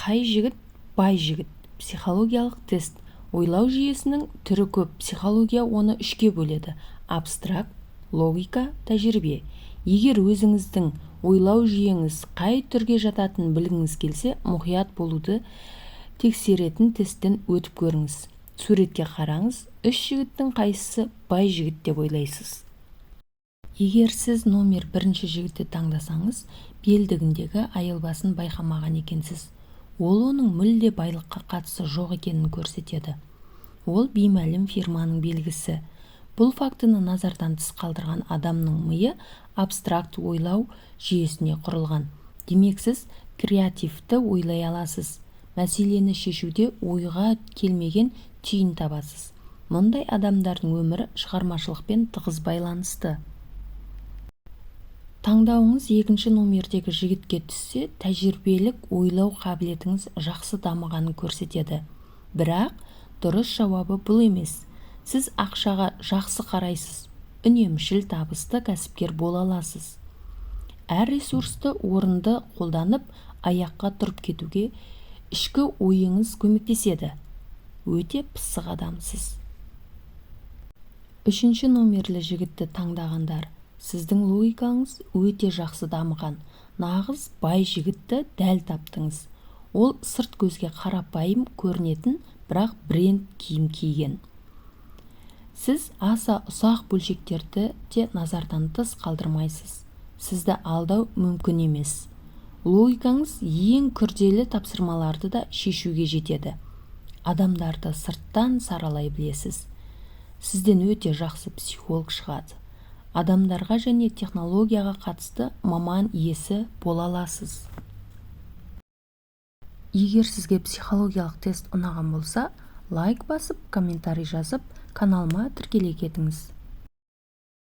Қай жігіт бай жігіт? Психологиялық тест. Ойлау жүйесінің түрі көп. Психология оны үшке бөледі: абстракт, логика, тәжірибе. Егер өзіңіздің ойлау жүйеңіз қай түрге жататынын білгіңіз келсе, мұқият болуды тексеретін тесттен өтіп көріңіз. Суретке қараңыз, үш жігіттің қайсысы бай жігіт деп ойлайсыз? Егер сіз номер бірінші жігітті таңдасаңыз, белдігіндегі айылбасын байқамаған екенсіз. Ол оның мүлде байлыққа қатысы жоқ екенін көрсетеді. Ол беймәлім фирманың белгісі. Бұл фактіні назардан тыс қалдырған адамның миы абстракт ойлау жүйесіне құрылған. Демек, сіз креативті ойлай аласыз, мәселені шешуде ойға келмеген түйін табасыз. Мұндай адамдардың өмірі шығармашылықпен тығыз байланысты. Таңдауыңыз екінші номердегі жігітке түссе, тәжірибелік ойлау қабілетіңіз жақсы дамығанын көрсетеді. Бірақ дұрыс жауабы бұл емес. Сіз ақшаға жақсы қарайсыз, үнемшіл, табысты кәсіпкер бола аласыз. Әр ресурсты орынды қолданып, аяққа тұрып кетуге ішкі ойыңыз көмектеседі. Өте пысық адамсыз. Үшінші номерлі жігітті таңдағандар, сіздің логикаңыз өте жақсы дамыған. Нағыз бай жігітті дәл таптыңыз. Ол сырт көзге қарапайым көрінетін, бірақ бренд киім киген. Сіз аса ұсақ бөлшектерді де назардан тыс қалдырмайсыз. Сізді алдау мүмкін емес. Логикаңыз ең күрделі тапсырмаларды да шешуге жетеді. Адамдарды сырттан саралай білесіз. Сізден өте жақсы психолог шығады. Адамдарға және технологияға қатысты маман иесі бола аласыз. Егер сізге психологиялық тест ұнаған болса, лайк басып, комментарий жазып, каналыма тіркеле кетіңіз.